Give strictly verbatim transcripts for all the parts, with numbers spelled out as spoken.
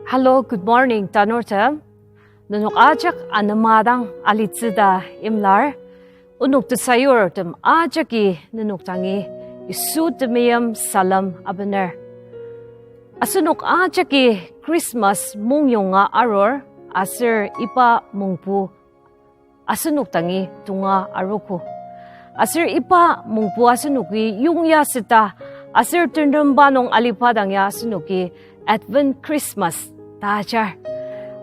Hello, good morning, tanurtem. Nenok ajak anema dang alitsü ta imlar. Onok tesayurtem ajaki nenok dangi Yisu temeim salem abener. Asenok ajaki Christmas mongyonga arur, aser iba mongpu asenok dangi tonga arogo. Aser iba mongpu asenoki yongya süta, aser tenemba nung aliba dang ya asenoki Advent Christmas ta ajar.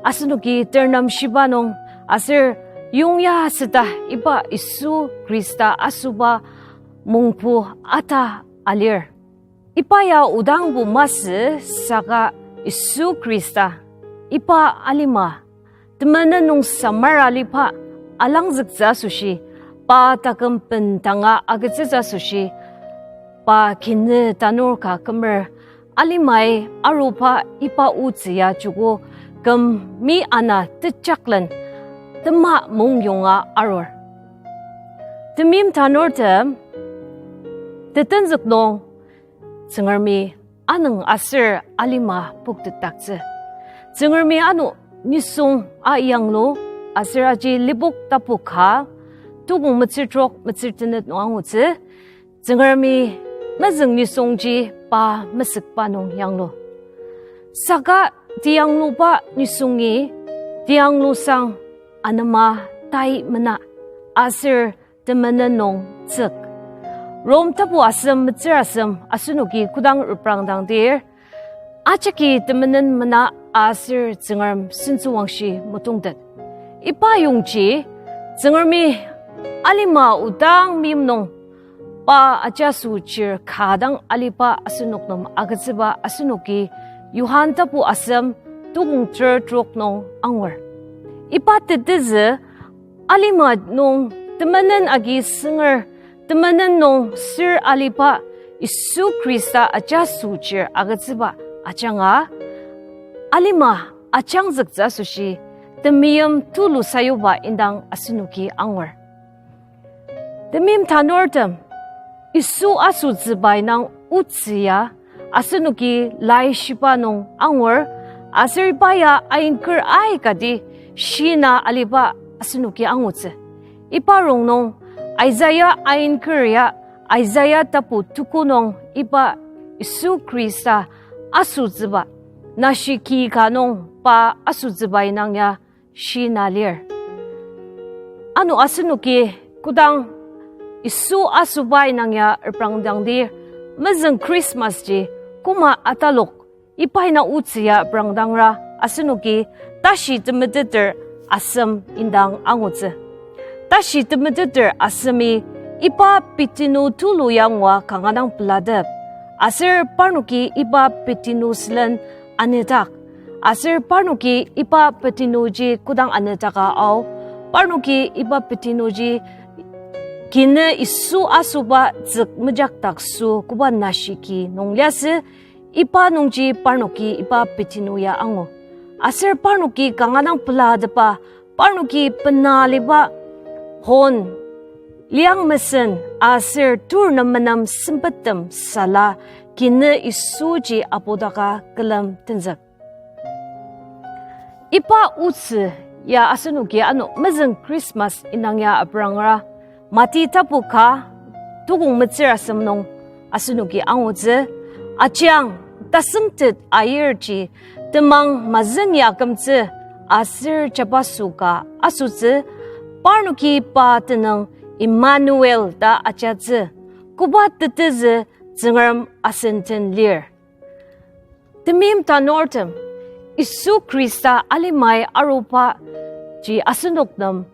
Asenoki tenem shiba nung, aser yongya süta iba Yisu Khrista asoba mongpu ata alir. Iba ya odangbo masü saka Yisu Khrista, iba alima, temenen nung samar aliba, alangzüktsü asoshi, pa taküm bendanga agütsütsü asoshi, pa kinü tanur ka kümer, alimai aruba iba otsü ya joko küm mi ana tejaklen tema mongyonga arur. Temeim tanurtem, tetenzük nung Tsüngremi anüng aser alima poktetdaktsü. Tsüngremi ano nisung a yanglu, aser aji Lipok tapu ka, tukong metsür trok metsür tenet nung angutsü. Tsüngremi mezüng nisungji pa mesükba nung yanglu. Saka teyangluba nisungi, teyanglusang anema tai mena, aser temenen nung tsük. Rom tapu asem metsür asem asenoki kodang reprangdangdir, ajaki temenen mena aser Tsüngrem sentsüwangshi motongtet. Iba yongji, Tsüngremi alima odang meim nung pa ajaso chir ka dang aliba asenok nem agütsüba asenoki Johan tapu asem tukong ter trok nung angur. Iba tetezü alima nung temenen agi sünger, temenen nung sür aliba Yisu Khrista ajaso chir agütsüba ajanga, alima ajangzüktsü asoshi temeim tulu sayuba indang asenoki angur. Temeim tanurtem, Yisu asotsüba indang otsü ya asenoki laishiba nung angur, aser iba ya ainker aikati shina aliba asenoki angutsü. Iba rongnung Isaiah ainker ya, Isaiah tapu tuku nung iba Yisu Khrista asotsüba, nashi ki ka nung pa asotsüba indang ya shina lir. Ano asenoki kodang Yisu asoba indang ya reprangdangdir, mezüng Christmas ji koma atalok iba indang otsü ya reprangdangra asenoki tashi temeteter asem indang angutsü. Tashi temeteter asemi iba pitinu tulu ya ngua kanga dang pelatep. Aser parnoki iba pitinu sülen anedak. Aser parnoki iba pitinuji kodang anedaka ao, parnoki iba pitinuji kinü Yisu asoba tsük mejakdak sü koba nashi ki nung liasü, iba nungji parnoki iba pitinu ya angu. Aser parnoki kanga dang pelatepa, parnoki bena aliba hon, liang mesen aser tur nemenem sempettem sala kinü Yisuji apudaka külem tenzük. Iba otsü ya asenoki ano mezüng Christmas indang ya aprangra, Mati tapu ka, tukong metsür asem nung asenoki angutsü, ajiang, tasüngtet ayirji temang mazüng ya kümtsü aser jabaso ka asotsü, parnoki pa tenüng Emmanuel ta ajatsü, koba tetezü Tsüngrem asen den lir. Temeim tanurtem, Yisu Khrista alimai aruba ji asenok nem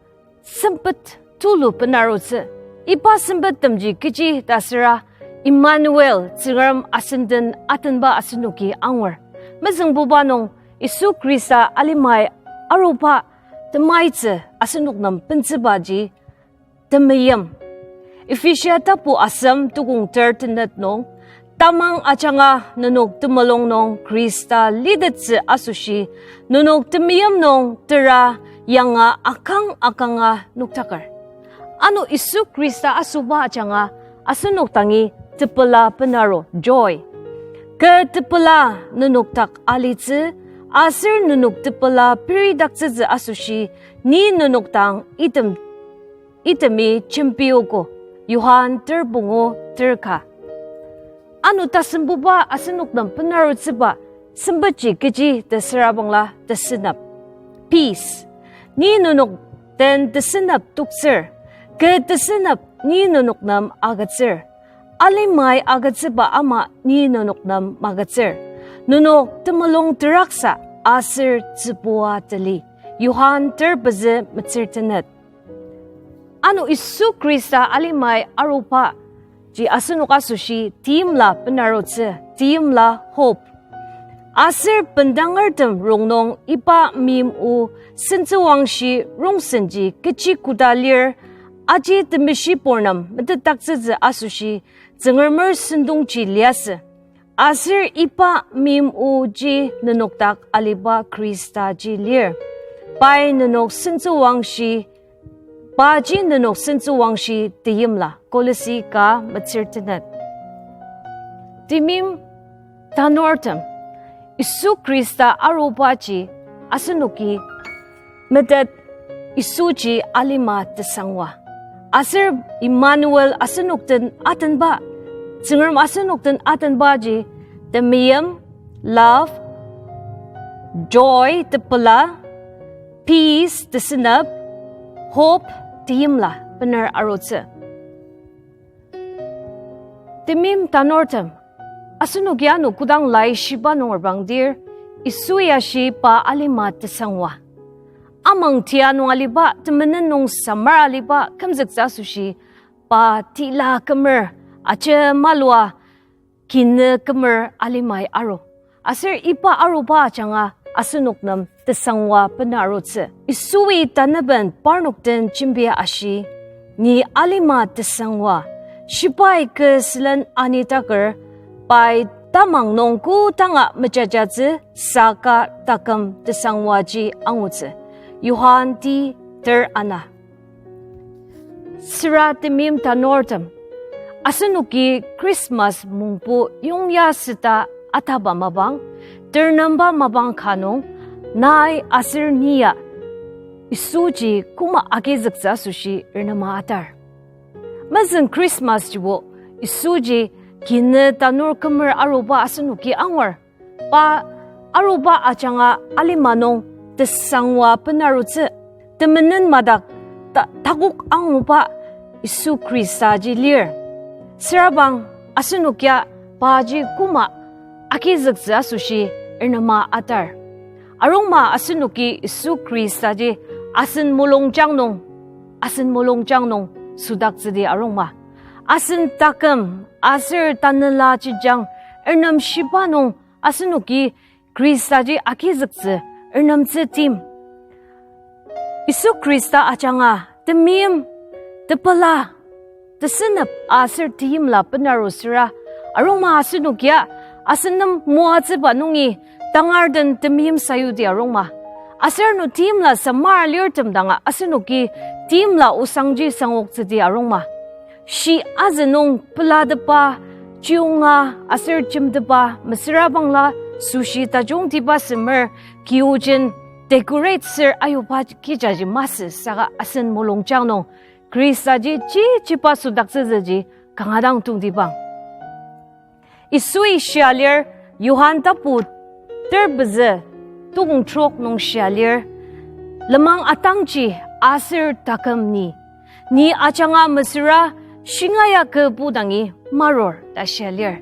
sempet tulu benarutsü. Iba sempettemji kechi ta süra Emmanuel, Tsüngrem asen den atenba asenoki angur. Mezüngbuba nung Yisu Khrista alimai aruba temaitsü asenok nem bentsübaji temeim. Ephesia tapu asem tukong ter tenet nung, tamang ajanga nenok temulung nung Khrista litettsü asoshi, nenok temeim nung tera yanga akang akanga noktaker. Ano Yisu Khrista asoba ajanga asenok dangi tepela benaru, joy. Kü tepela nenok dak alitsü, Aser nenok tepela peridaktsütsü asoshi, ni nenok dang item, itemi jembiogo. Johan ter pungu ter ka. Ano tasembuba asenok nem benarutsüba sempetji kechi ta süra bangla tesünep. Peace. Ni nenok den tesünep toktsür. Kü tesünep ni nenok nem agütsür. Alimai agütsüba ama ni nenok nem magütsür. Nenok temulung teraksa aser tsübua tali. Johan ter pezü metsür tenet. Ano Yisu Khrista alimai aruba ji asenok asoshi teimla benarutsü, teimla hope. Aser bendangertem rongnung iba meim o sentsüwangshi rongsenji kechi koda lir, aji temeshi purnem metetdaktsütsü asoshi Tsüngremer sentongji liasü. Aser iba meim oji nenok dak aliba Khristaji lir. Pai nenok sentsüwangshi, paji nenok sentsüwangshi teimla. Kolosi ka metsür tenet. Temeim tanurtem, Yisu Khrista arubaji asenoki metet, Yisuji alima tesangwa. Aser Emmanuel asenok den atenba, Tsüngrem asenok den atenbaji, temeim, love, joy, tepela, peace, tesünep, hope, teimla bener arutsü. Temeim tanurtem, asenoki ano kodang laishiba nung arbangdir, Yisu ya shi pa alima tesangwa. Amang tia nung aliba, temenen nung samar aliba, kümzüktsü asoshi, pa tila kümer, ajemalua, kinü kümer alimai aru. Aser iba aruba ajanga asenok nem tesangwa bena arutsü. Yisui tanaben parnok den jembia ashi, ni alima tesangwa, shibai kü sülen anitaker, pai tamang nung kodanga mejajatsü saka taküm tesangwaji angutsü. Johan ti ter ana. Süra temeim tanurtem, asenoki Christmas mungpu yongya süta ataba mapang, ternemba mapang ka nung, nai aser ni ya Yisuji koma agizüktsü asoshi renema atar. Mezüng Christmas jibo Yisuji kinü tanur kümer aruba asenoki angur. Pa aruba ajanga alima nung tesangwa bena arutsü, temenen madak ta-, takok anguba Yisu Khristaji lir. Sürabang asenok ya paji koma agizüktsü asoshi renema atar. Arungma asenoki Yisu Khristaji asen mulungjang nung, asen mulungjang nung südaktsüdi arungma. Asen taküm aser tanela jejang renemshiba nung asenoki Khristaji agizüktsü renemtsü tim. Yisu Khrista ajanga temeim, tepela, tesünep aser teimla bena aru süra, arungma asenok ya asen nem moatsüba nungi tangar den temeim sayudi arungma. Aser ano teimla samar alirtem danga asenoki teimla osangji sangoktsüdi arungma. Shi azü nung pelatepa, chiyonga aser jemtepa, mesüra bangla süshi tajungtiba semer, kiojen decorate ser ayuba kijaji masü saka asen mulungjang nung Khristaji chichiba südaktsütsüji kanga dang tongtibang. Yisui shia lir, Johan tapu ter pezü tukong trok nung shia lir, lenmang atangji aser taküm ni, ni ajanga mesüra shingaia kü pu dangi marur ta shia lir.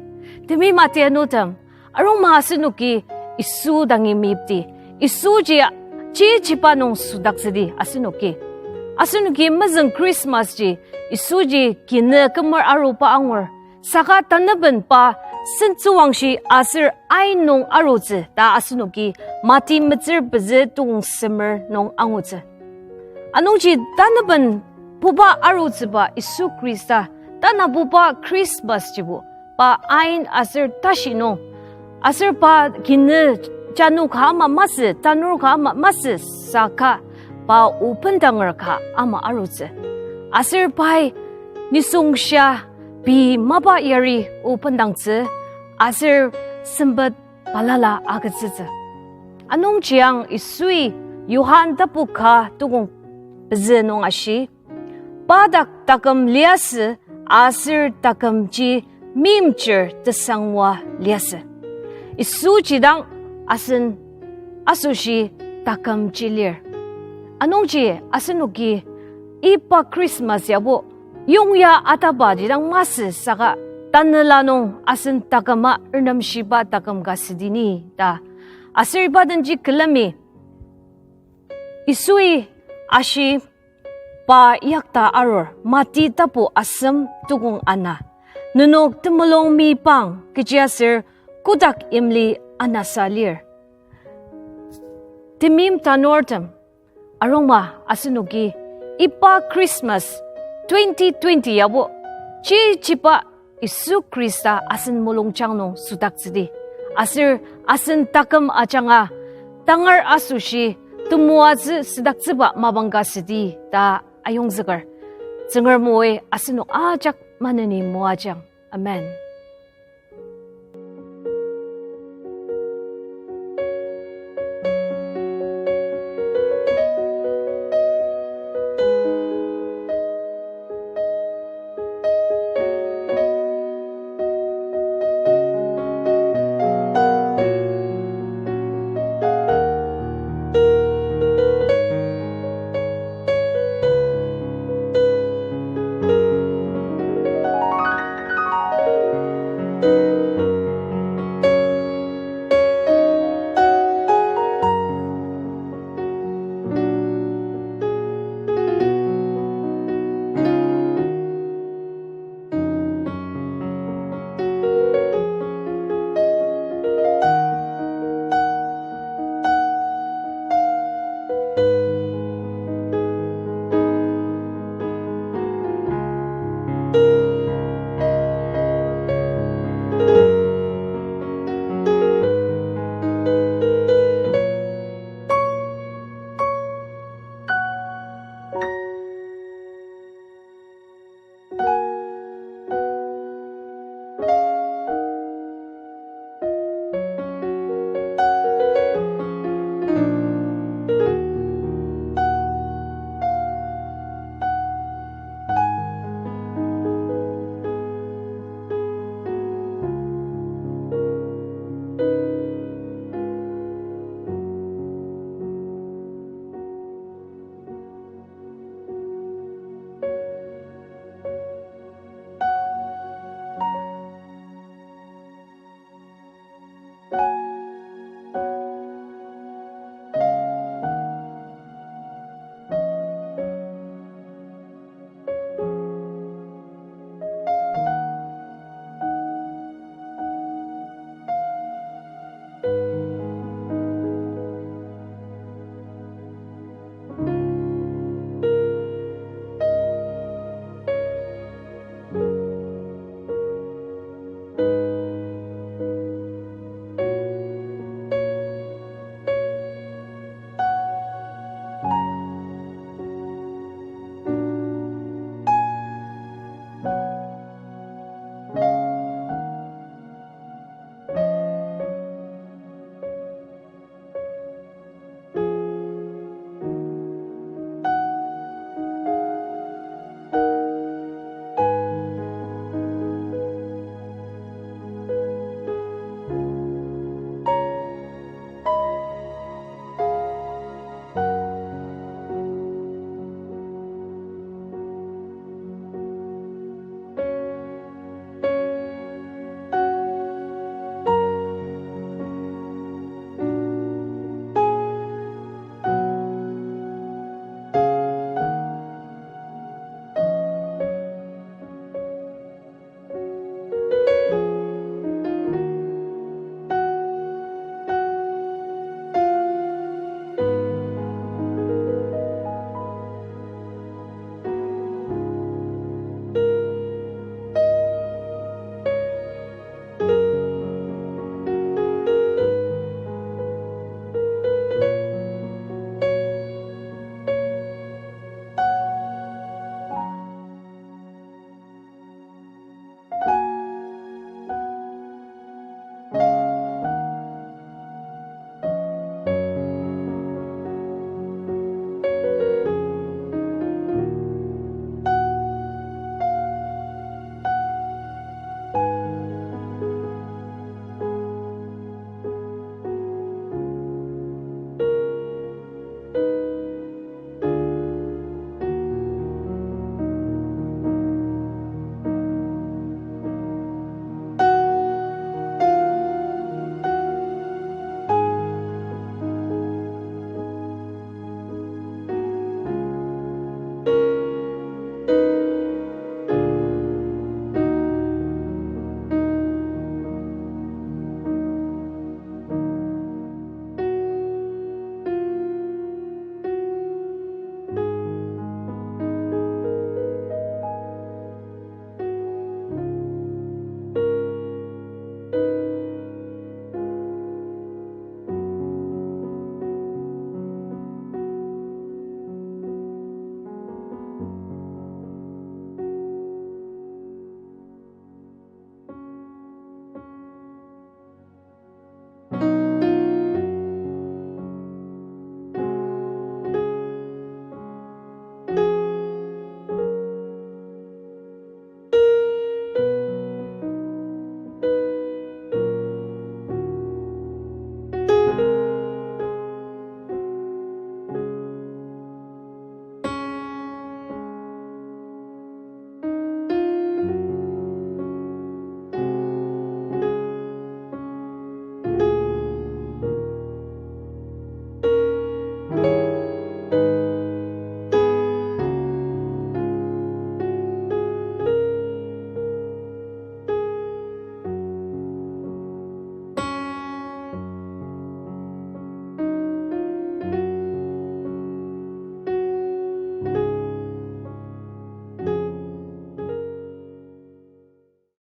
Temeim atianutem, arungma asenoki Yisu dangi meyipdi, Yisuji chichiba nung südaktsüdi asenoki. Asenoki mezüng Christmas ji Yisuji kinü kümer aruba angur, saka tanaben pa sentsüwangshi aser ain nung arutsü ta asenoki Mati metsür pezü tukong semer nung angutsü. Anungji tanaben puba arutsüba Yisu Khrista, tanabuba Christmas jibo, pa ain aser tashi nung, aser pa kinü janu ka ama masü, tanur ka ama masü, saka pa o bendanger ka ama arutsü. Aser pai nisung shia pei mapa yari o bendangtsü, aser sempet balala agütsütsü. Anungji ang Yisui Johan tapu ka tukong pezü nung ashi, pa dak taküm liasü, aser takümji meimchir tesangwa liasü. Yisuji dang asen asoshi takümji lir. Anungji asenoki iba Christmas yabo yongya atabaji dang masü saka tanela nung asen taküma renemshiba taküm ka südi ni ta. Aser iba denji külemi Yisui ashi pa yakta arur, Mati tapu asem tukong ana. Nenok temulung meyipang kechiaser kotak imli anasa lir. Temeim tanurtem, arungma asenoki iba Christmas twenty twenty yabo chichiba Yisu Khrista asen mulungjang nung südaktsüdi. Aser asen taküm ajanga tangar asoshi temoatsü südaktsüba mapang ka südi ta ayongzüker. Tsüngrem oi asenok ajak maneni moajang. Amen.